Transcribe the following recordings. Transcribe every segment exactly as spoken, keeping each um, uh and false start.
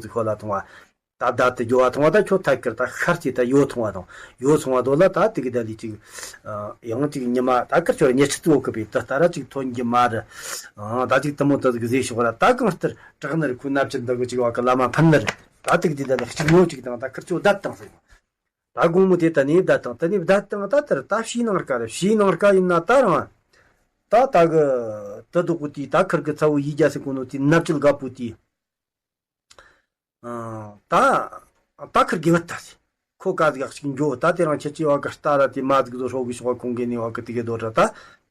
ཟིག་ཤོ་ལ་ཐོང་བ། ད་བརྡ་དེ་འགྱོ་བ་ཐོང་བ། ད་ཁྱོད་ཐད་ཀར་ད་ཤར་གྱི་ད་ཡོ་ཐོང་བ་དང་ཡོ་སོང་བ་དོ་ལ། ད་དེ་གི་ད་ལི་ཅིག་ཡང་ཅིག་ཉི་མ་ད་ཀར་ཁྱོད་ཉི་ཆི་ཙི་བོ་གི་པའི་ད་ལྟ་ར་ཅིག་ཐོན་གྱི་མ་རེད། ད་ཅིག་དུ་མོ་ད་ཟིག་ཟེ་ཤོག་ར། ད་གང་ལྟར་དྲག་ནི་རེད། ཁོའི་སྣབས་ཀྱི་འདི་གི་ཅིག་བ་གི་བླ་མ་ཕན་ནི་རེད། ད་དེ་གི་དེ་ད་ལི་གཅིག་ཉོ་ཅིག་དང་ད་ཁིར་ཆོ་བརྡ་བཏང་ཟེར། ད་དགོང་མོ་དེ་ད་ནས་བརྡ་བཏང་། ད་ནས་བརྡ་བཏང་། ད་ལྟར་ད་ཕྱིའི་ནང་རྐ་རེད། ཕྱིའི་ནང་རྐ་ཡིན་ན་ད་རང་ད་ད་གི་དུ་དུ་གུ་དེ་ད་ཁིར་གི་ཚ་བོ་ཡིད་རྒྱ་ཟེར་གོ་ནོ་དེ་སྣབས་ཀྱི་དགའ་པོ་དེ། ཨ། ད་ད་ཁིར་གི་བུད་ད་ཟེར། ཁོ་ག་ཟིག་ཅིག་འགྱོ། ད་དེ་རང་ཁྱེད་ཀྱི་བ་གི་རྟ་ར་དེ་མ་ཟིག་ཟོ་ཧྲོ་གི་ཤོག་ཁོང་གི་ནི་བ་གི་དེ་གི་དོ་ར། ད་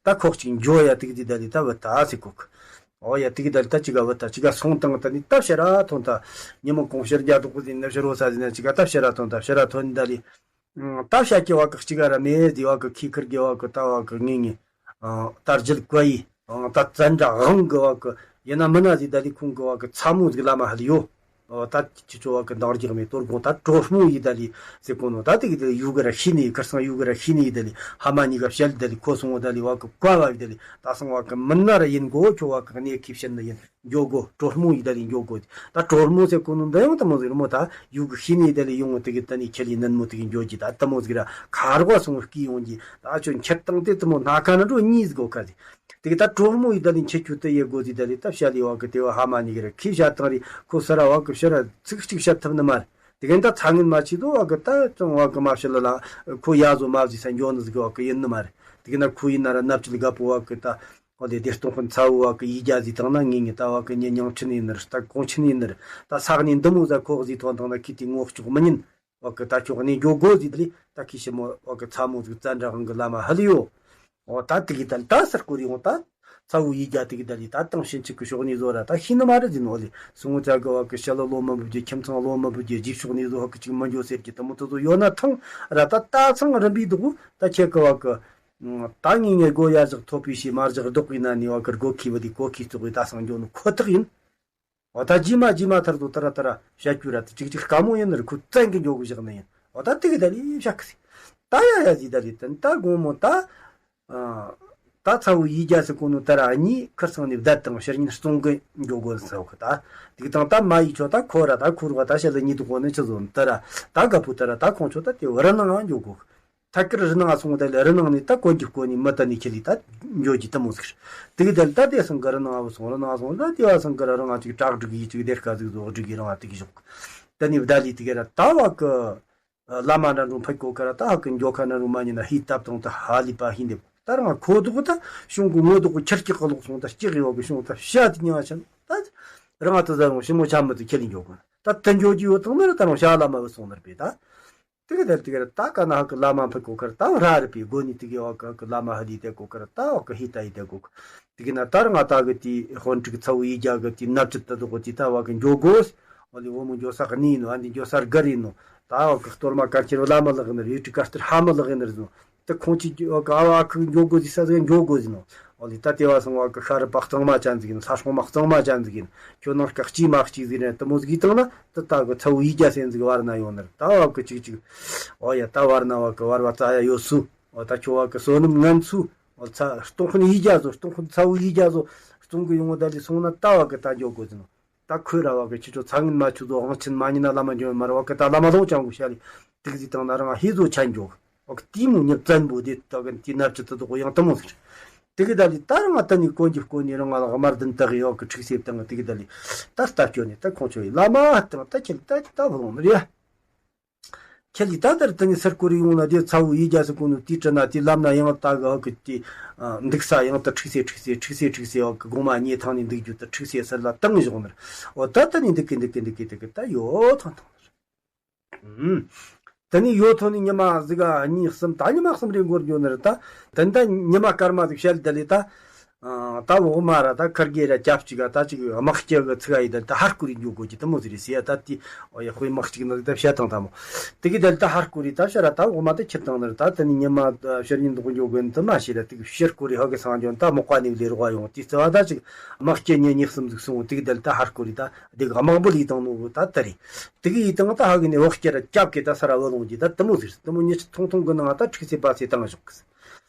ད་ཁོག་ཅིག་འགྱོ་ཡ་དེ་གི་དེ་ད་ལི་ད་བུད་ད་ཟེར་གོ་གི། ཨོ་ཡ་དེ་གི་ད་ལི་ད་ཅི་ག་བུད་ད་ཅི་ག་སོང་དང་། ད་ནི་ད་ཕྱི་ར་ཐོན་ད། ཉི་མ་གུང་ཕྱི་རྒྱ་དུ་གུ་ཟིན་ན་ཕྱི་རོ་ས་ཟིན་ན་ཅི་ག་ད་ཕྱི་ར་ཐོན་ད། ཕྱི་ར་ཐོན་ད་ལི། ཨང་། ད་ཤ་ཀྱི་བ་གི་གཅིག་ར་མེད་ཟེ་བ་གི་ཁི་ཁིར་གི་བ་གི་ད་བ་གི་ངེ་ངེ། ཨང་། ད་རྒྱལ་ཀ་ཡི། ཨང་། ད་བཙན་དྲ་དབང་གི་བ་གི་ཡིན་ན་མིན་ན་ཟེ་ད་ལི་ཁོང་གི་བ་གི་ཚ་མོ་ཟིག་བླ་མ་ཧ་ལི་ཡོ། ཨོ་ད་ཁྱི་ཆོ་བ་གི་འདང་རྒྱག་མེད་དོར་དགོང་ད་གྲོ་མོ་ཡི་ད་ལི་ཟེ་གོ་ནོ། ད་དེ་གི་ད་ལི་ཡུ་གི་ར་ཤི་ནི་ཁིར་སང་ཡུ་གི་ར་ཤི་ནི་ཡི་ད་ལི་ཧ་མ་ཉི་ག་བཤད་ད་ལི་ཁོ་སོང་བ་ད་ལི་བ་གི་ཀ་བ་ཡི་ད་ལི་ད་སང་བ་གི་མིན་ན་ར་ཡིན་གོ། ཁྱོ་བ་གི་གནས་ཁི་བཤད་ན་ཡིན། འགྱོ་དགོ། གྲོ་མོ་ཡི་ད་ལི་འགྱོ་དགོ། ད་གྲོ་མོ་ཟེར་གོ་ནོ་འདི་ཡང་དུ་མོ་ཟིག་ར་མོ། ད་ཡུ་གི་ཤི་ནི་ད་ལི་ཡོང་དེ་གི་ད་ནི་ཁྱེད་ལི་ནན་མོ་དེ་གི་འགྱོ་གི། ད་དུ་མོ་ཟིག་ར་ཁ་རོག་སོང་སྐྱི་ཡོང་གི། ད་ཁྱོད་ཁྱེད་དང་དེ་དུ་མོ་སྣ་ཁ་ན་འགྲོ་གཉིས་ཟིག་གོ་ཁ་ཟིག། དེ་གི་ད་གྲོ་མོ་ཡི་ད་ལི་ཁྱེད་ཁྱོད་དུ་ཡེ་དགོ་ཟིག། ད་ལི་ད་བཤད་ལི་བ་གི་དེ་བ་ཧ་མ་ཉི་གི་ར་ཁི་བཤད་དང་རི་ཁོ་ས་ར་བ་གི་ཕྱི་ར་ཚིག་གཅིག་བཤད་ཐུབ་ནི་མ་རེད། དེ་གི་ད་ཚ་ངན་མ་ཆི་དོ་བ་གི་ད་ཅང་བ་གི་མ་བཤད་ལ་ལ་ཁོ་ཡ་བཟོ་མ་བཟོ་ས་འགྱོ་ནི་ཟིག་བ་གི་ཡིན་ནི་མ་རེད། དེ་གི་ན་ཁོ་ཡིན་ན་ར་ནབ་ཅི་ལི་ག་པོ་བ་གི་ད། འོ་དེ་དེ་སྟོང་དཔོན་ཚ་བོ་བ་གི་ཡིད་རྒྱ་ཟིག་དང་ན་ངེད་ངེད་ད་བ་གི་ཉེ་ཉང་ཁྲི་ནས་ནར་ད་གོང་ཁྲི་ནས་ནར་ད་ས་གནས་འདི་མོ་ཟ་ཁོག་ཟིག་ཐོན་དང་ན་ཁི་དེ་ངོ་ལྕོག་མི་ཉན། བ་གི་ད་ཁྱོད་གནས་འགྱོ་དགོ་ཟིག་ལི་ད་ཁི་ཤི་མོ་བ་གི་ཚ་མོ་ཟིག་བཙན་དྲ་དབང་གི་བླ་མ་ཧ་ལི་ཡོ། འོ་ད་དེ་གི་ད་ལི་ད་སར་སྐོར་ཡོང་ད། ཚ་བོ་ཡིད་རྒྱ་དེ་གི་ད་ལི་ད་དང་ཕྱིན་ཆད་གི་ཕྱོགས་ནས་བཟོ་ར་ད་ཤི་ནི་མ་རེད་ཟིན་ནོ་ལི། སོང་ཙ་གི་བ་གི་ཤ་ལ་ལོ་མི་བུ་རྒྱུ་ཁྱིམ་ཚང་ལོ་མི་བུ་རྒྱུ་རྗེས་ཕྱོགས་ནས་བཟོ་ཧ་གི་ཅིག་མི་འགྱོ་ཟེར་གི་དུ་མོ་དུ་བཟོ་ཡོད་ན་ཐང་ར་ད་ད་ཚང་རིམ་པའི་དུ་གུ་ད་ཁྱེད་གི་བ་གི། ད་ངེད་ངེད་སྒོ་ཡར་བཞག་ཐོབ་པའི་ཕྱིར་མར་བཞག་ལྡོག་པའི་ན་ནི་བ་གི་སྒོ་ཁི་བ་དེ་གོ་ཁི་བཙོག་པའི་ད་སང་འགྱོ་ནི་ཁོ་ཐག་ཡིན། འོ་ད་རྗེས་མ་རྗེས་མ་ཐར་དུ་ཏ་ར་ཏ་ར་བཤད་རྒྱུ་ར་དེ་ཅིག་ཅིག་དཀའ་མོ་ཡིན་ནི་རེད། ཁོ་བཙན་གི་འགྱོ་གི་བཞག་ནི་ཡིན། འོ་ད་དེ་གི་ད་ལི་བཤད་གི་སི། ད་ཡ་ཡ་ཟི་ད་ལི་ཏན་ད་དགོང་མོ་ད། ཨ། ད་ཚ་བོ་ཡིད་རྒྱ་སི་གོ་ནོ་ཏ་ར་གཉིས་ཁིར་ཚང་ནི་བདད་དང་ཕྱིར་ཉིན་སྟོང་གི་འགྱོ་དགོ་ཟེར་གི་ད། དེ་གི་དང་ད་མ་ཡི་ཆོ་ད་ཁོ་ར་ད་ཁོ་ར་ད་ཤ་ལ་གཉིས་དུ་གོ་ནི་ཆི་ཟོ་ནི་ཏ་ར་ད་ག་པུ་ཏ་ར་ད་ཁོང་ཆོ་ད་དེ་བ་ར་ནང་འགྱོ་གོ། ཐད་ཀར་རི་ནང་སོང་དེ་ལས་རི་ནང་ནས་ད་གོན་གྱི་གོན་ནི་མི་ད་ནི་ཁྱེད་ལི་ད་འགྱོ་གྱི་ད་མོ་ཟིག། དེ་གི་ད་ལི་ད་དེ་སང་གི་རི་ནང་བ་སོང་རི་ནང་སོང་ད་དེ་བ་སང་གི་རི་རང་ཅིག་བྲག་སྒྲིག་ཡི་ཅིག་སྡེར་ཁ་ཟིག་བཟོ་སྒྲིག་ཡི་རང་བ་དེ་གི་ཞོག། ད་ནི་བདའ་ལི་དེ་གི་ར་ད་བ་གི་བླ་མ་འདྲ་འགྲོ་ཕ་གོ་གི་ར་ད་ཧ་གི་འགྱོ་ཁ་འདྲ་འགྲོ་མ་ཉི་ན་ཧི་ཏབ་དང་ད་ཧ་ལི་པ་ཧི་འདེབ། ད་རང་ཁོ་དུ་གི་ད་གཞུང་གི་ངོ་དུ་གི་ཁྱེར་སྐྱག་གི་ལོག་སོང་ད་སྐྱག་ཡོ་གི་གཞུང་ད་ཤ་དེ་ཉ་ཆ་ད་རང་ད་ཟ་རུང་ཞི་མོ་ཆ་མི་དུ་ཁྱེར་ལི་འགྱོ་གི་ད་ད་འགྱོ་གི་ཡོད་དང་ན་ར་ད་རང་ཤ་བླ་མ་བུད་སོང་ནར་པས་ད། དེ་ག་དེར་དེ་གར་ད་ག་ན་ཧ་གི་བླ་མ་ཕུ་གོ་ཁར་ད་ར་རི་པའི་སྒོ་ནས་དེ་གི་བ་ག་གི་བླ་མ་ཧ་ལི་དེ་གོ་ཁར་ད་བ་གི་ཧི་ད་ཡི་དེ་གོ་གི། དེ་གི་ན་ད་ར་ང་ད་གི་དེ་ཧོན་ཀྲིག་ཚ་བོ་ཡི་རྒྱ་གི་དེ་ནབ་ཅི་ད་དོ་གོ་དེ་ད་བ་གི་འགྱོ་དགོས། འོ་ལི་བོ་མོ་འགྱོ་ས་གི་ནི་ཡིན་ནོ། ཨ་འདི་འགྱོ་ས་ག་རི་ནོ། ད་བ་གི་གཏོར་མ་གར་ཁྱེར་བླ་མ་ལག་ནི་རེ་ཀྲི་གར་སྟེར་ཧ་མ་ལག་ནི་རེ་ནོ། ད་ཁོང་ཅི་འགྱོ་ག་བ་གི་འགྱོ་དགོས་ཟི་ས་ཟི་འགྱོ་དགོས་ཟི་ནོ། འོ་ལི་ད་དེ་བ་སང་བ་གི་ཤ་རི་པག་གཙང་མ་ཅན་ཟིག་ཡིན། ལྷ་སྲུང་མ་གཙང་མ་ཅན་ཟིག་ཡིན། ཁྱོད་ནང་སྐག་ཅི་མ་གཅིག་ཟིག་རེད། དུ་མོ་ཟིག་ཡི་དང་ན་ད་ད་གི་ཚ་བོ་ཡི་རྒྱ་སེན་ཟིག་བར་ན་ཡོང་ནར་ད་བ་གི་ཅིག་ཅིག། འོ་ཡ་ད་བར་ན་བ་གི་བར་བ་ཙ་ཡ་ཡོད་སུ། འོ་ད་ཁྱོད་བ་གི་བསོད་ནམས་ངན་སུ། འོ་ཚ་སྟོང་ཁུན་ཡི་རྒྱ་ཟོ། སྟོང་ཁུན་ཚ་བོ་ཡི་རྒྱ་ཟོ། སྟོང་གི་ཡོང་བ་ད་ལི་སོང་ན་ད་བ་གི་ད་འགྱོ་དགོས་ཟི་ནོ། ད་ཁོས་ར་བ་གི་ཁྱི་ཚོ་ཚ་ངན་མ་ཆུ་ཚོ་དབང་ཆེན་མ་ཉིན་ན་བླ་མ་འཇོན་མ་ར་བ་གི་ད་བླ་མ་ལོ་ཅང་གུ་ཤ་ལི་དིག་ཟི་དང་ན་རང་ཧི་ཚོ་ཆ་འགྱོ། བ་གི་ཏི་མུ་ཉི་བཙན་པོ་དེ་ད་གི་ཏི་ནབ་ཅི་ད་དོ་གོ་ཡང་ཏི་མོ་ཟེར། དེ་གི་ད་ལི་ད་རང་ང་ད་ནི་གོན་གྱི་གོན་ནི་རང་ང་ལ་དམར་ལྡན་དག་ཡོད་གི་ཁྲིག་སེ་བཏང་གི། དེ་གི་ད་ལི་ད་ལྟ་སྐྱོ་ནི་ད་ཁོང་ཆོ་ཡི་བླ་མ་དང་ད་ཁྱེད་ད་ད་བུ་ལོང་ནི་རེད། ཁྱེད་ལི་ད་ལྟར་ད་ནི་སར་ཀོ་རི་ཡོང་ན་དེ་ཚ་བོ་ཡི་རྒྱ་སི་གོ་ནོ་དེ་དྲི་ན་དེ་ལམ་ན་ཡང་ད་གི་ཧ་གི་དེ་འདུག་ས་ཡང་ད་ཁྲིག་སེ་ཁྲིག་སེ་ཁྲིག་སེ་ཁྲིག་སེ་ཧ་གི་གོང་མ་ཉེ་ཐང་ནི་འདུག་རྒྱུ་ད་ཁྲིག་སེ་སར་ལ་བཏང་བཞག་ནི་རེད། འོ་ད་ད་ནི་འདུག་གི་འདུག་གི་འདུག་གི་འདུག་གི་ད་ཡོད་ཐང་ཐང་། ཨུམ། ད་ནི་ཡོད་ཐོག་ནི་ཉི་མ་ཟིག་ག་གཉིས་གསུམ་ད་ཉི་མ་གསུམ་རེ་འགོར་འགྱོ་ནི་རེད་ད། ད་ནི་ད་ཉི་མ་སྐར་མ་ཟིག་བཤད་ད་ལི་ད། ཨ། ད་འོག་མ་ར་ད་ཁར་གེ་ར་སྐྱབས་གཅིག་ག་ད་ཅིག་དམག་སྐྱ་གི་ཚིག་ཨ་ཡི་ད་ད་ཧར་ཀུ་རི་འགྱོ་དགོས་ཀྱི་དུ་མོ་ཟིག་རེད་ཟེར་ཡ། ད་དེ་འོ་ཡ་ཁོའི་དམག་གཅིག་ནི་ད་བཤད་དང་ད་མོ། དེ་གི་ད་ལི་ད་ཧར་ཀུ་རི་ད་བཤད་ར་ད་འོག་མ་ད་ཁྱེར་དང་ནི་རེད་ད། ད་ནི་ཉི་མ་ཕྱིར་ཉིན་འདུག་འགྱོ་དགོས་ནི་དུ་མ་ཤེས་ར། དེ་གི་ཕྱིར་ཀུ་རི་ཧ་གི་སང་འགྱོ་ད་མོག་པ་ནི་ལས་རོགས་ཡོང་དེ་རྩི་བ་ད་ཅིག་དམག་སྐྱ་ཉེ་གཉིས་གསུམ་ཟིག་སོང་། དེ་གི་ད་ལི་ད་ཧར་ཀུ་རི་ད་དེ་གི་དམག་འབུལ་ཡི་དང་ནོ་ད་ད་རེད། དེ་གི་ཡི་དང་ད་ཧ་གི་ནས་འོག་སྐྱ་ར་སྐྱབས་ཀྱི་ད་ས་ར་བ་ལོང་གི་ད་དུ་མོ་ཟེར། དུ་མོ་ཉི་ཆི་ཐུང་ཐུང་གི་ནང་ད་ཁྲིག་སེ་པ་སེ་བཏང་བཞག་གི།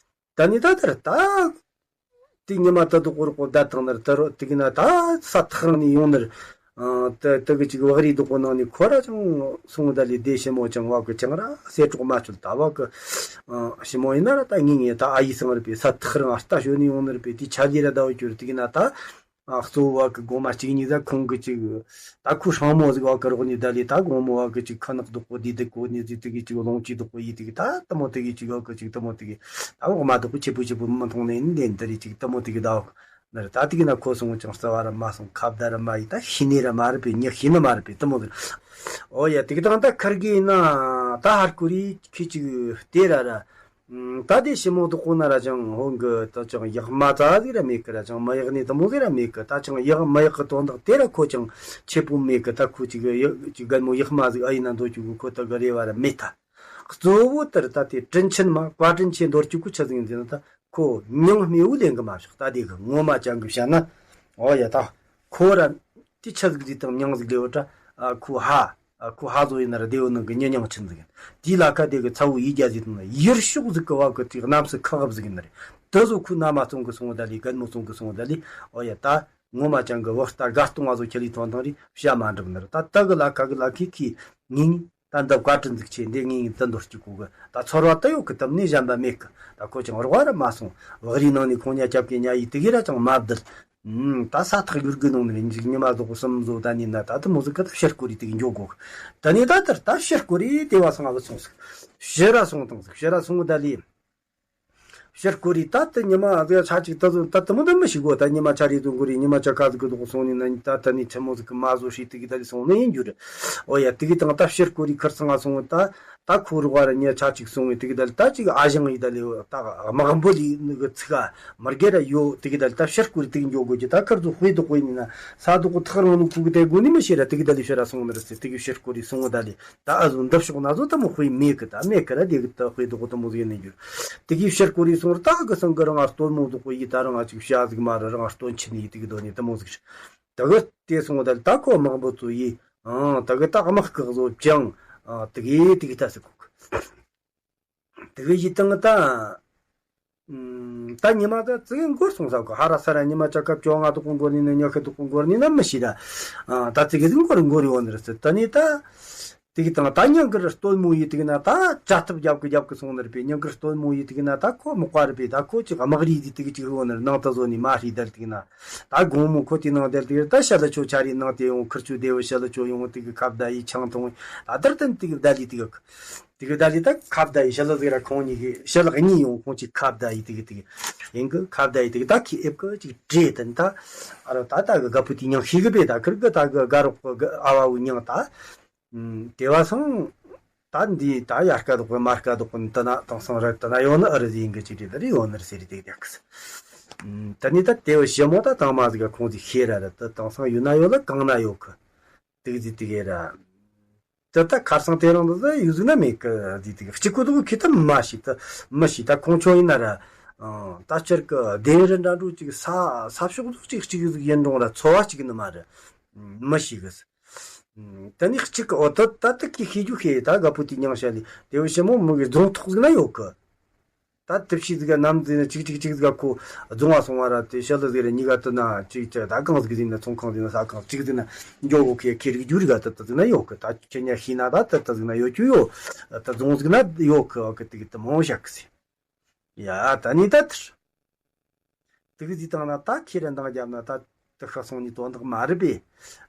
ད་ནི་ད་ལྟར་ད་དེ་ཉི་མ་ད་དུ་ཀོར་ཀོར་ད་བཏང་ནར་ད་རོ་དེ་གི་ན་ད་ས་ཐག་ནས་ཡོང་ནར་ ཨ་ད་ད་གི་ཅིག་བག་རིལ་རྡོག་པོ་ནང་ནས་ཁོ་ར་ཅང་སོང་ད་ལས་དེ་ཞི་མོ་ཅང་བ་གི་ཅང་ར་གསེར་གྲོགས་མ་བཅོལ་ད་བ་གི། ཨ་ཞི་མོ་ཡིན་ན་ར་ད་ངེས་ངེས་ད་ཨ་ཡེ་སང་ར་པའི་ས་ཐག་རིང་ཨ་རྟ་ཞོན་ནས་ཡོང་ནི་ར་པའི་དེ་ཆ་ལི་ར་ད་བ་གྱུར་དེ་གི་ན་ད། ཨ་གཙོ་བོ་བ་གི་སྒོ་མ་གཅིག་གཉིས་ད་ཁོང་གི་ཅིག་ད་ཁོ་སྲང་མོ་ཟིག་བ་གི་རོགས་ནས་ད་ལས་ད་དགོང་མོ་བ་གི་ཅིག་ཁ་ནག་རྡོག་པོ་དེ་དེ་གོ་ནས་ཟིག་དེ་གི་ཅིག་ལོང་ཅིག་རྡོག་པོ་ཡིས་དེ་གི་ད་ད་མོ་དེ་གི་ཅིག་བ་གི་ཅིག་ད་མོ་དེ་གི་ད་འོག་མ་རྡོག་པོ་ཆེ་པོ་ཆེ་པོ་མི་མཐོང་ནས་ནི་འདི་འདི་རེད་ཅིག་ད་མོ་དེ་གི་ད་བ་གི། ནར་ད་ཏིག་ན་ཁོ་སོང་ཅང་རྩ་བ་ར་མ་སོང་། ཁ་བརྡ་ར་མ་ཡི་ད་ཤི་ནི་ར་མ་རེད་པས། ཉི་ཤི་ནི་མ་རེད་པས་དུ་མོ་ཟེར། ཨོ་ཡ་ཏིག་དང་ད་ཁར་གི་ན་ད་ཧར་ཀུ་རི་ཁི་ཅིག་དེ་ར་ར། ད་དེ་ཞི་མོ་དུ་ཁོ་ན་ར་ཅང་ཧོང་གི་ད་ཅང་ཡག་མ་ཙ་ཟིག་ར་མེད་གི་ར། ཅང་མ་ཡག་ནི་དུ་མོ་ཟིག་ར་མེད་གི། ད་ཅང་ཡག་མ་ཡག་གི་དོན་དག་དེ་ར་ཁོ་ཅང་ཆེ་པོ་མེད་གི། ད་ཁོ་ཅིག་ཡག་ཅིག་རྒན་མོ་ཡག་མ་ཟིག་ཨ་ཡིན་ན་འདོད་ཅིག་གི་ཁོ་ད་གི་རེ་བ་ར་མེད་ད། གཙོ་བོ་དེར་ད་དེ་དྲིན་ཆེན་མ་བཀའ་དྲིན་ཆེ་འདོར་གཅིག་གི་ཆི་ཟིག་ཡིན་ཟེར་ན་ད། ཁོ་མྱིང་སྨྲས་པོ་ལེན་གི་མ་བཞག་ད་དེ་གི་ངོ་མ་ཅང་གི་བཤད་ན། ཨོ་ཡ་ད། ཁོ་ར་དེ་ཆི་ཟིག་དེ་དང་མྱིང་ཟིག་ལེ་བོ་ད། ཨ་ཁོ་ཧ། ཨ་ཁོ་ཧ་ཟོ་ཡིན་ན་ར་སྡེ་བོ་ནང་གི་མྱི་མྱིང་ཆེན་ཟིག་ཡིན། དེའི་ལ་ཁ་དེ་གི་ཚ་བོ་ཡིད་རྒྱ་ཟིག་དང་ཡུལ་ཕྱོགས་ཟིག་གི་བ་གི་དེ་གནམ་སྲིད་ཁག་ཟིག་ཡིན་ན་རེད། དེ་ཟོ་ཁོའི་མནའ་མ་བཙོང་གི་སོང་བ་ད་ལི་རྒན་མོ་བཙོང་གི་སོང་བ་ད་ལི། ཨོ་ཡ་ད། ངོ་མ་ཅང་གི་བུ་རྟ་དགའ་སྟོང་བ་ཟོ་ཁྱེར་ལི་ཐོན་ཐང་རི་བྱ་མ་འགྲུབ་ནི་རེད། ད་ད་གི་ལ་ཁ་གི་ལ་ཁི་ཁི་ངིང་ད་འདི་བཀའ་དྲིན་ཟིག་ཆེ་འདི་ངིང་ད་འདོར་གཅིག་གོ་གི། ད་ཚོར་བ་ད་ཡོད་གི་དམ་ནི་གཞན་པ་མེད་གི། ད་ཁོ་ཅང་རོགས་ར་མ་སོང་། བག་རིལ་ནང་ནས་ཁོང་ཉ་རྒྱབ་གི་ཉ་ཡི་དེ་གི་ར་ཅང་མ་བསྡད། ཨུམ། ད་ས་ཐག་ཡུར་གི་ནང་ནས་འཇིག་ཉི་མ་ཟོག་གསུམ་ཟོ་ད་ནི་ན་ད་དུ་མོ་ཟིག་གི་ད་ཕྱིར་སྐོར་རི་དེ་གི་འགྱོ་གོ་གི། ད་ནི་ད་དར་ད་ཕྱིར་སྐོར་རི་དེ་བ་སང་ང་གི་སོང་ཟིག་ཕྱིར་ར་སོང་དང་ཟིག་ཕྱིར་ར་སོང་གི་ད་ལི། ཕྱིར་སྐོར་རི་ད་དེ་ཉི་མ་ཟིག་ཆ་གཅིག་ད་ཟོ་ད་དུ་མོ་ད་མི་ཤི་གོ། ད་ཉི་མ་ཆ་རི་དུ་འགོར་རི་ཉི་མ་ཆ་ཁ་ཟིག་གི་དུ་སོང་ནི་ན་ད་ད་ནི་ཆི་མོ་ཟིག་གི་མ་ཟོ་ཧྲི་དེ་གི་ད་ལི་སོང་ནི་ཡིན་རྒྱུ་རེད། ཨོ་ཡ་དེ་གི་དང་ད་ཕྱིར་སྐོར་རི་ཁར་སང་ང་སོང་ད། ད་ཁོ་རོགས་ར་ཉེ་ཆ་གཅིག་སོང་བས་དེ་གི་ད་ལི་ད་ཅིག་ཨ་ཞང་ཡི་ད་ལི་ད་དམག་འབུལ་ཡི་ནི་གི་ཚིག་ཨ་མར་གེ་ར་ཡོད། དེ་གི་ད་ལི་ད་ཕྱིར་སྐོར་རི་དེ་གི་འགྱོ་དགོས་ཀྱི། ད་ཁར་ཟོ་དཔེ་དུ་དཔེ་ནི་ན་ས་དུ་གི་ཐག་རིང་ནི་ཁུ་གི་དེ་དགོས་ནི་མི་ཤེས་ར། དེ་གི་ད་ལི་ཕྱིར་ར་སོང་ནི་ར་ཟེར་དེ་གི་ཕྱིར་སྐོར་རི་སོང་བ་ད་ལི། ད་ཨ་ཟོ་འདབ་ཕྱོགས་ན་ཟོ་ད་མོ་དཔེ་མེད་གི། ད་མེད་གི་ར་དེ་གི་ད་དཔེ་དུ་གི་ད་མོ་ཟིག་ནི་འགྱུར། དེ་གི་ཕྱིར་སྐོར་རི་སོང་ར་ད་གི་སང་གི་རང་ཨ་སྟོན་མོ་དུ་དཔེ་ཡི་ད་རང་ཨ་ཅིག་བྱ་ཟིག་མ་ར་རང་ཨ་སྟོན་ཆེ་ནི་ཡི་དེ་གི་དོ་ནི་ད་མོ་ཟིག་ད་གི་དེ་སོང་བ་ད་ལི་ད་ཁོ་དམག་འབུལ་ཚོ་ཡི། ཨང་། ད་གི་ད་དམག་སྐག་བཟོ་ཅང་། ཨ་དེ་གི་དེ་གི་ད་སི་ཁུག་དེ་གི་ཡི་དང་ད། ཨུམ། ད་ཉི་མ་ད་ཙི་གི་འགོར་སོང་ས་གོ། ཧ་ར་ས་ར་ཉི་མ་ཆ་སྐབས་བཅོ་ལྔ་དུ་གོ་འགོར་ནི་ན་ཉི་ཤུ་དུ་གོ་འགོར་ནི་ན་མི་ཤི་ད། ཨ་ད་ཙི་གི་ཟིག་འགོར་འགོར་ཡོང་ནི་རེད་ཟེར། ད་ནི་ད། དེ་གི་དང་ད་ཉང་གི་སྟོན་མོ་ཡི་དེ་གི་ན་ད་བྱ་ཐབས་རྒྱབ་གི་རྒྱབ་གི་སོང་ནི་རེད་པས། ཉང་གི་སྟོན་མོ་ཡི་དེ་གི་ན་ད་ཁོ་མི་ཀ་རེད་པས། ད་ཁོ་ཅིག་དམག་རིགས་དེ་དེ་གི་ཅིག་ཡོང་ནི་རེད། ནང་ད་བཟོ་ནི་མ་ཧྲི་དལ་དེ་གི་ན། ད་དགོང་མོ་ཁོ་དེ་ནང་དལ་དེ་གི་ད་ཤ་ལ་ཆོ་ཆ་རི་ནང་དེ་ཡོང་ཁིར་ཆུ་དེ་བོ་ཤ་ལ་ཆོ་ཡོང་དེ་གི་ཁ་བརྡ་ཡི་ཆང་འཐུང་། ད་དར་དན་དེ་གི་བརྡ་ལི་དེ་གི། དེ་གི་ད་ལི་ད་ཁ་བརྡ་ཡི་ཤ་ལ་ཟིག་ར་ཁོང་གཉིས་ཀྱི་ཤ་ལག་གཉིས་ཡོང་ཁོང་གཅིག་ཁ་བརྡ་ཡི་དེ་གི་དེ་གི་ཡིན་གི། ཁ་བརྡ་ཡི་དེ་གི་ད་ཁི་ཨེབ་གི་ཅིག་བྲེས་དན་ད། ཨ་རོ་ད་ད་གི་དགའ་པོ་དེ་ཉང་ཤི་གི་པས། ད་ཁིར་གི་ད་གི་དགའ་རོགས་གི་ཨ་བ་བུ་ཉང་ད། ཨུམ། དེ་བ་སང་། ད་འདི་ད་ཡར་སྐད་དོག་པོ་མར་སྐད་དོག་པོ་ད་ན་དེང་སང་ར་ད་ན་ཡོད་ནི་ཨ་རི་ཟིག་ཡིན་གི་ཅིག་རེད། ད་རི་ཡོད་ནི་ར་ཟེར་རི་དེ་གི་དེ་གི་ཨུམ། ད་ནི་ད་དེ་བ་ཞི་མོ་ད་དང་མ་ཟིག་ག་ཁོང་ཟིག་ཤེས་ར་ར་ད་དེང་སང་ཡོད་ན་ཡོད་ལ་གང་ན་ཡོད་གི། དེ་གི་ཟིག་དེ་གི་ར། ད་ལྟ་ཁར་སང་དེ་རིང་འདི་ཡུལ་ཟིག་ན་མེད་གི་ཟིག་དེ་གི་གཅིག་པུ་དུ་ཁི་ད་མ་ཤི་ད་མི་ཤི་ད་ཁོང་ཆོ་ཡིན་ན་ར། ཨང་། ད་ཁྱེར་གི་དེ་རི་འདྲ་འགྲོ་ཅིག་ས་ས་ཕྱོགས་ཟིག་ཅིག་གཅིག་ཟིག་ཡིན་རུང་ར་འཚོ་བ་གཅིག་ནི་མ་རེད། མི་ཤི་གི་ཟིག་དེ་ནི་གཅིག་གི་འོ་ད་ད་ད་ཁི་ཤི་རྒྱུ་ཤེས་ད་དགའ་པོ་དེ་མྱང་ཤ་ལི་དེ་བོ་ཞི་མོ་མི་གི་རྫོང་ཐོག་ཟིག་ན་ཡོད་གི། ད་དེ་ཕྱི་ཟིག་ག་ནམ་ཟིག་ན་ཅིག་ཅིག་ཅིག་ཟིག་ག་ཁོ་རྫོང་བ་སོང་བ་ར་དེ་ཤ་ལི་ཟིག་ར་གཉིས་ཀ་དུ་ན་ཅིག་ཅིག་ད་གང་ཟིག་ཟིག་ན་ཚོང་ཁང་ཟིག་ན་ས་ཁང་ཅིག་ཟིག་ན་འགྱོ་གོ་ཁེ་ཁེ་རིག་རྒྱུ་རིག་ག་ད་ད་ཟིག་ན་ཡོད་གི། ད་ཁྱེད་ཉ་ཤི་ན་ད་ད་ད་ཟིག་ན་ཡོད་རྒྱུ་ཡོད། ད་རྫོང་ཟིག་ན་ཡོད་གི་ཨ་གི་དེ་གི་ད་མང་བཞག་གི་ཟིག་ཡ་ད་ནི་ད་དེར། དེ་གི་ཟིག་དང་ན་ད་ཁྱེད་ར་འདང་རྒྱབ་ན་ད་དེ་ཤ་སོང་ནི་དོན་དག་མ་རེད་པས།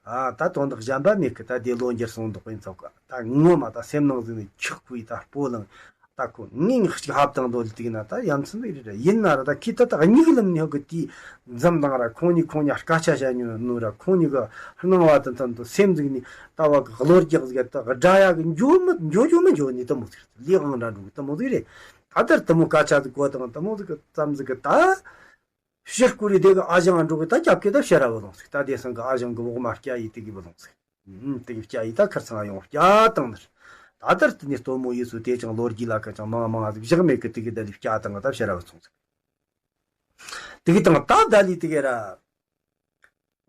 ཨ་ད་དོན་དག་གཞན་པ་མེད་གི། ད་དེ་ལོ་འགྱུར་སོང་འདུག་པའི་ཚོགས་ག་ད་ངོ་མ་ད་སེམས་ནང་ཟིག་ནས་ཆག་པའི་ད་སྤོ་ལངས། ད་ཁོ་ངས་ངག་ཅིག་ཧབ་དང་དོ་ལི་དེ་གི་ན་ད་ཡ་མཚན་ཟིག་རེད། ཡིན་ན་ར་ད་ཁྱེད་ད་ད་སྙིགས་ལམ་ནས་གི་དེ་འཛམ་དང་ར་ཁོང་གཉིས་ཁོང་གཉིས་སྐད་ཆ་བཤད་ཉོ་ནོ་ར་ཁོང་གཉིས་གི་སྣང་བ་དང་མཐུན་དུ་སེམས་ཟིག་ནས་ད་བ་གི་གློ་རྒྱག་ཟིག་ད་དགྲ་ཡ་གི་འགྱོ་མི་འགྱོ་འགྱོ་མི་འགྱོ་ནི་ད་མོ་ཟིག་རེད། ལས་དབང་འདྲ་འགྲོ་གི་ད་མོ་ཟིག་རེད། ད་ལྟར་དུ་མོ་སྐད་ཆ་ཟིག་གོ་དང་དུ་མོ་ཟིག་གི་ཙམ་ཟིག་གི་ད། ཕྱིར་སྐོར་རི་དེ་གི་ཨ་ཞང་འགྲོ་གི་ད་རྒྱབ་ཀྱི་ད་ཕྱིར་ར་བུ་ལོང་ཟིག་ད་དེ་སང་གི་ཨ་ཞང་གི་འོག་མ་སྐྱ་ཡི་དེ་གི་བུ་ལོང་ཟིག་ཨུམ། དེ་གི་སྐྱ་ཡི་ད་ཁར་ཚང་ཡོང་སྐྱ་བཏང་ནི། ད་ལྟར་དེ་ནས་སྟོན་མོ་ཡིས་སུ་དེ་ཅང་ལོ་རྒྱུས་ལ་ཁ་ཅང་མང་མང་ཟིག་བཞག་མེད་གི། དེ་གི་ད་ལི་སྐྱ་བཏང་གི་ད་ཕྱིར་ར་བུ་སོང་ཟིག་དེ་གི་དང་ད་ད་ལི་དེ་གི་ར།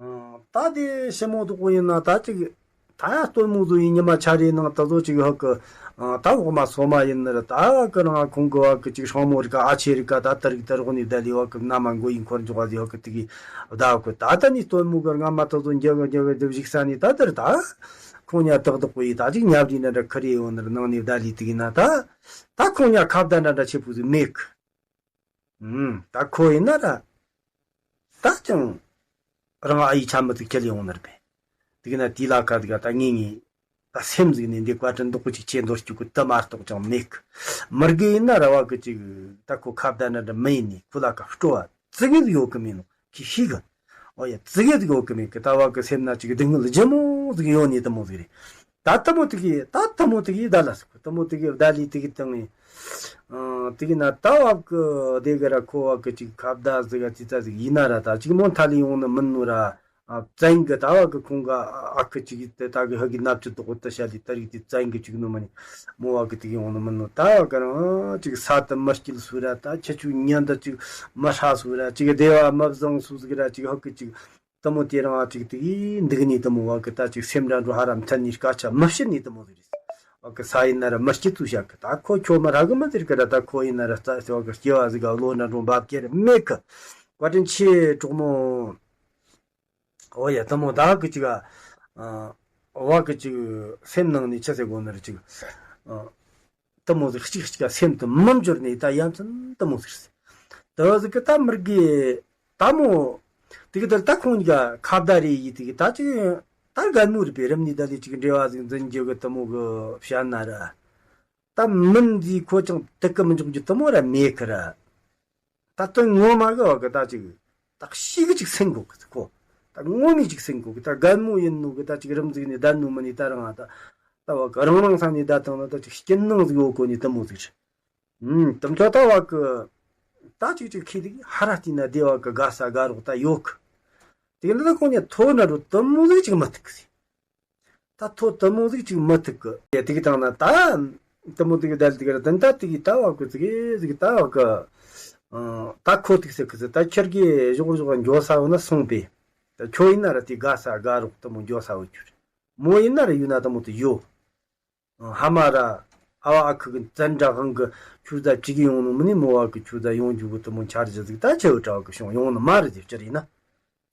ཨང་། ད་དེ་ཞི་མོ་དུ་གོ་ཡིན་ན་ད་ཅིག་ད་སྟོན་མོ་བཟོ་ཡི་ཉི་མ་ཆ་རེ་ནང་ད་བཟོ་ཅིག་ཧོ་གི། ཨ། ད་འོག་མ་སོ་མ་ཡིན་ནི་ར་ད་བ་གི་རང་ཁོང་གི་བ་གི་ཅིག་སྲང་མོ་རིག་ག་ཨ་ཆེ་རིག་ག་ད་ད་རིག་ད་རོགས་ནི་ད་ལི་བ་གི་མནའ་མ་མགོ་ཡིན་འཁོར་འཇོག་བ་ཟི་བ་གི་དེ་གི་ད་བ་གི་ད་ད་ནི་སྟོན་མོ་གི་རྔ་མ་ད་བཟོ་འཇལ་གི་འཇལ་གི་དེ་བཞུགས་ས་ནི་ད་ད་ར་ད་ཁོང་ཉ་ཏག་ཏག་པོ་ཡི་ད་ཅིག་ཉབ་རི་ན་འདྲ་ཁི་རེ་ཡོང་ནི་ར་ནང་ནི་ད་ལི་དེ་གི་ན་ད་ད་ཁོང་ཉ་ཁ་བརྡ་འདྲ་འདྲ་ཆེ་པོ་ཟིག་མེད་གི། ཨུམ། ད་ཁོ་ཡིན་ན་ར། ད་ཅང་རང་ཨ་ཡི་ཆ་མི་ཚིག་ཁྱེར་ཡོང་ནར་པས། དེ་གི་ན་དེ་ལ་ཁ་དེ་ག་ད་ངེས་ངེས། ད་སེམས་ཟིག་ནས་འདི་བཀའ་དྲིན་རྡོག་པོ་ཅིག་ཆེ་འདོར་སྐྱུག་གི་དུ་མ་གཏོགས་ཅང་མེད་གི། མི་དགེ་ཡིན་ན་ར་བ་གི་ཅིག་ད་ཁོ་ཁ་བརྡ་ན་འདྲ་མི་ཡིན་ནི་ཁོ་ལ་ཁ་སྤྲོ་བ་ཙི་གེ་ཟིག་ཡོད་གི་མིན་ནོ་ཁི་ཤི་གི། ཨོ་ཡ་ཙི་གེ་ཟིག་ཡོད་གི་མེད་གི། ད་བ་གི་སེམས་ན་ཅིག་སྡུག་བསྔལ་ལྗིད་མོ་ཟིག་ཡོད་ནི་དུ་མོ་ཟིག་རེད། ད་དུ་མོ་དེ་གི་ད་དུ་མོ་དེ་གི་ད་ལ་སི་ཁོ་དུ་མོ་དེ་གི་ད་ལི་དེ་གི་དང་ངི། ཨང་། དེ་གི་ན་ད་བ་གི་དེ་གི་ར་ཁོ་བ་གི་ཅིག་ཁ་བརྡ་ཟིག་ག་ཙི་ཙ་ཟིག་ཡིན་ན་ར་ད་ཅིག་མོ་ཐ་ལི་ཡོང་ནི་མིན་ནོ་ར། ཨ། བཙན་གི་ད་བ་གི་ཁོང་ག་ཨ་ཁི་ཅིག་དེ་ད་གི་ཧ་གི་ནབ་ཅི་དོག་ད་ཤ་ལི་ད་རིག་དེ་བཙན་གི་ཅིག་ནོ་མ་ནི་མོ་བ་གི་དེ་གི་ཡོང་ནི་མིན་ནོ། ད་བ་གི་རང་ཅིག་ས་དུ་མི་སྐྱིལ་སུ་ར། ད་ཁྱི་ཆུ་ཉན་ད་ཅིག་མི་ཧྲ་སུ་ར། ཅིག་བདེ་བ་མི་བཟང་སུ་ཟིག་ར། ཅིག་ཧ་གི་ཅིག་དུ་མོ་དེ་རང་ཨ་ཅིག་དེ་འདུག་ནི་དུ་མོ་བ་གི་ད་ཅིག་སེམས་ར་འགྲོ་ཧ་ར་མཐུན་ནི་སྐད་ཆ་མི་བཤད་ནི་དུ་མོ་ཟིག་རེད། བ་གི་ས་ཡིན་ན་ར་མི་སྐྱིད་ཚུལ་བཤད་གི། ད་ཁོ་ཁྱོད་མ་ར་གི་མི་ཟེར་གི་ར། ད་ཁོ་ཡིན་ན་ར་རྩ་ཟེར་བ་གི་སྐྱེ་བ་ཟིག་ག་བློ་འདྲ་འགྲོ་འབབ་ཀྱི་ར་མེད་གི། བཀའ་དྲིན་ཆེ་གྲོགས་མོ། ཨོ་ཡ་དུ་མོ་ད་གི་ཅིག་ཨ། བ་གི་ཅིག་སེམས་ནང་ནས་ཆི་ཟེར་གོ་ནི་ར་ཅིག་ཨ། དུ་མོ་ཟིག་གཅིག་གཅིག་ག་སེམས་དུ་མི་འབྱོར་ནས་ད་ཡ་མཚན་དུ་མོ་ཟིག་རེད། དུ་ཟིག་གི་ད་མི་དགེ་ད་མོ། དེ་གི་ད་ད་ཁོང་གཉིས་ཀ་ཁ་བརྡ་རེ་ཡིས་དེ་གི་ད་ཅིག་ད་རྒན་མོ་རེད་པས། རིམ་ནས་ད་ལས་ཅིག་འབྲེལ་བ་ཟིག་འཛིན་རྒྱུ་གི་དུ་མོ་གི་བཤད་ན་ར། ད་མིན་ཟིག་ཁོ་ཅང་དུ་གི་མི་འཇོག་རྒྱུ་དུ་མོ་ར་མེད་གི་ར། ད་དོན་ངོ་མ་གི་བ་གི་ད་ཅིག་ད་ཤི་གི་ཅིག་སེང་གོ་གི་ཁོ། ད་ངོ་མས་ཅིག་སེང་གོ་གི། ད་རྒན་མོ་ཡིན་ནོ་གི་ད་ཅིག་རིམ་ཟིག་ནས་བསྡད་ནོ་མིན་ནི་ད་རང་ད། ད་བ་གི་རང་རང་ས་ནས་བསྡད་བཏང་ན་ད་ཅིག་སྐྱིད་སྣང་ཟིག་ཡོད་གོ་ནི་དུ་མོ་ཟིག་རེད། ཨུམ། དུམ་ཆོ་ད་བ་གི་ད་ཅིག་ཅིག་ཁི་དིག་ཧ་ར་བལྟས་ན་བདེ་བ་གི་དགའ་ས་དགའ་རོགས་ད་ཡོད་གི། དེ་ནི་ད་ཁོང་ཉིད་ཐོ་ན་རུ་དུ་མོ་ཟིག་ཅིག་མི་ཐུག་གི། ད་ཐོ་དུ་མོ་ཟིག་ཅིག་མི་ཐུག་གི། དེ་གི་དང་ན་ད་དུ་མོ་དེ་གི་བསྡད་དེ་གི་ར་དན་ད་དེ་གི་ད་བ་གི་ཟིག་ཟིག་ད་བ་གི། ཨ། ད་ཁོ་ཐུག་ཟེར་གི་ཟིག་ད་ཁྱེར་གི་ཞོག་ཞོག་འགྱོ་ས་བོ་ན་སོང་པས། ད་ཁྱོད་ཡིན་ན་ར་དེ་དགའ་ས་དགའ་རོགས་དུ་མོ་འགྱོ་ས་བོ་ཁྱོད་རེད། མོ་ཡིན་ན་ར་ཡུལ་ན་དུ་མོ་དེ་ཡོད། ཧ་མ་ར། ཨ་བ་ཨ་ཁུ་གི་བཙན་དྲག་དབང་གི་ཆུ་ཟ་བྲིས་གི་ཡོང་ནོ་མིན་ནི་མོ་བ་གི་ཆུ་ཟ་ཡོང་རྒྱུ་གི་དུ་མོ་འཆར་གཞི་ཟིག་ད་ཆེ་བོ་གྲྭ་བ་གི་བྱུང་ཡོང་ནི་མ་རེད་དེ་སྤྱིར་ཡིན་ན།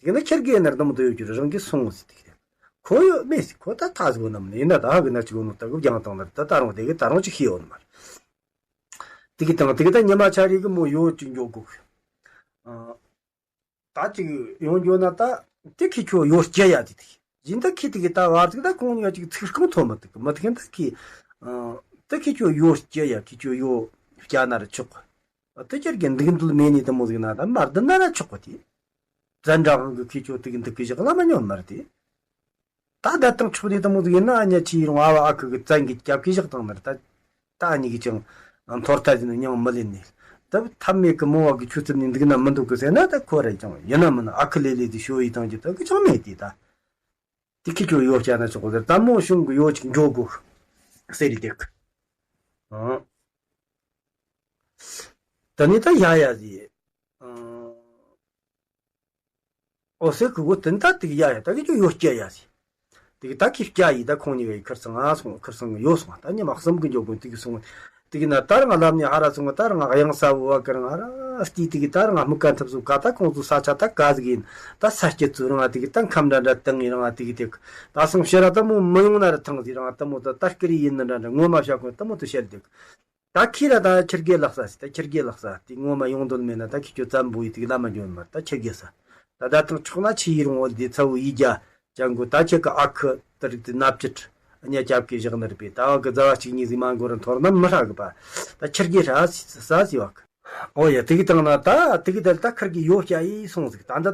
དེ་ན་ཁྱེར་གི་ཡིན་ན་ར་དུ་མོ་དུ་ཡོད་རྒྱུ་རེད། རང་གི་སོང་ཟིག་དེ་གི་རེད། ཁོ་ཡོད་མེད་ཟིག་ཁོ་ད་ཐ་ཟིག་ཡོད་ནམ་ནི་ཡིན་ན་ད་ཧ་གི་ན་ཅིག་ཡོད་ནོ་ད་གི་རྒྱང་དང་ན་རེད། ད་ད་རུང་དེ་གི་ད་རུང་ཅིག་ཤི་ཡོད་ནི་མ་རེད། དེ་གི་དང་དེ་གི་ད་ཉི་མ་ཆ་རེ་གི་མོ་ཡོད་ཅིག་འགྱོ་དགོས་གི། ཨ། ད་ཅིག་ཡོང་རྒྱུ་ན་ད་དེ་ཁི་ཁྱོད་ཡོད་སྐྱེ་ཡ་དེ་དེ་ཡིན། ད་ཁི་དེ་གི་ད་བར་དུ་ད་ཁོང་གཉིས་ཀ་ཅིག་ཚིག་རྐང་ཐོན་མི་ཐུབ་གི། མི་ཐུབ་མཁན་ད་ཁི། ཨ། ད་ཁི་ཁྱོད་ཡོད་སྐྱེ་ཡ་ཁི་ཁྱོད་ཡོད་སྐྱེ་ན་ར་ཆོག་གི། ད་ཁྱེར་གི་འདུག་འདུག་མེད་ནི་དུ་མོ་ཟིག་ན་ད་མར་འདི་ན་ར་ཆོག་གི། དེ་བཙན་དྲག་དབང་གི་ཁི་ཁྱོད་དེ་གི་འདུག་གི་བཞག་ལ་མ་ཉོན་མར་དེ། ད་བསྡད་བཏང་ཆོག་ནི་དུ་མོ་ཟིག་ཡིན་ན་ཨ་ཉ་ཆི་ཡི་རུང་ཨ་བ་ཨ་ཁུ་གི་བཙན་གི་རྒྱབ་ཀི་བཞག་བཏང་ནར་ད། ད་ཨ་ཉི་གི་ཅང་འཐོར་ཐལ་ཟིན་ན་མྱང་མི་ལེན་ནི། ད་ཐབས་མེད་གི་མོ་བ་གི་ཆུ་ཚུར་ནི་འདུག་ན་མི་འདུག་གི་ཟེར་ན་ད་ཁོ་ར་ཅང་ཡིན་ན་མིན་ན་ཨ་ཁུ་ལེ་ལེ་དེ་ཤོ་ཡི་བཏང་གི་ད་གི་ཅང་མེད་དེ་ད། དེ་ཁི་ཁྱོད་ཡོད་སྐྱ་ན་ཆོག་གི་ཟེར། ད་མོ་གཞུང་གི་ཡོད་ཅིག་འགྱོ་དགོས་ཟེར་རི་དེ་གི། ཨང་། ད་ནི་ད་ཡ་ཡ་ཟི། ཨང་། ཨོ་སེ་ཁུ་གོ་དེ་འདྲ་དེ་གི་ཡ་ཡ་ད་གི་ཅོ་ཡོད་སྐྱེ་ཡ་སི། དེ་གི་ད་ཁི་སྐྱ་ཡི་ད་ཁོང་གཉིས་ཀ་ཡི་ཁར་སང་ང་སོང་ཁར་སང་ཡོད་སོང་། ད་ཉི་མ་གསུམ་གི་འཇོག་གོ་དེ་གི་སོང་། དེ་གི་ན་ད་རང་ལམ་ནས་ཧ་ར་སོང་། ད་རང་གཡང་ས་བུ་བ་གི་རང་ཧ་ར་སྟི་དེ་གི་ད་རང་མི་ཀ་འཐབ་སུ་ཀ་ད་ཁོང་ཚོ་ས་ཆ་ད་ག་ཟིག་ཡིན། ད་ས་སྐྱེ་ཚུ་རང་དེ་གི་ད་ཁམ་འདྲ་འདྲ་དང་ཡིན་རང་དེ་གི་དེ་གི་ད་སང་ཕྱི་ར་ད་མོ་མི་ཡོང་ན་ར་ཐང་ཟིག་རང་ད་མོ་ད་ད་སྐུ་རི་ཡིན་ན་འདྲ་འདྲ་ངོ་མ་བྱ་གོ་ད་མོ་ད་བཤད་དེ་གི། ད་ཁྱི་ར་ད་ཁྱི་རྒྱལ་ལགས་ས་ཟེར། ད་ཁྱི་རྒྱལ་ལགས་ས་དེ་ངོ་མ་ཡོང་དོན་མེད་ན་ད་ཁྱི་ཁྱོད་ཙམ་བུ་ཡི་དེ་གི་ལ་མ་འཇོན་མ་ད་ཁྱི་རྒྱལ་ས། ད་ད་ཐང་ཆོག་ན་ཆི་ཡི་རུང་འོལ་དེ་ཚ་བུ་ཡི་རྒྱ་ཅང་གོ་ད་ཁྱི་གི་ཨ་ཁུ་དེ་རིགས་དེ་ནབ་ཅིག་གཉའ་རྒྱབ་ཀྱི་བཞག་ནི་རེད་པས། ད་བ་གི་ཛ་བ་གཅིག་གཉིས་ཟིག་མ་འགོར་འཐོར་ན་མི་ཧྲ་གི་པ། ད་ཁྱི་རྒྱལ་ཧྲ་ས་ཟི་བ་གི། ཨོ་ཡ་དེ་གི་དང་ན་ད་དེ་གི་དལ་ད་ཁར་གི་ཡོ་སྐྱ་ཡི་སོང་ཟིག་ད་འདི་ད།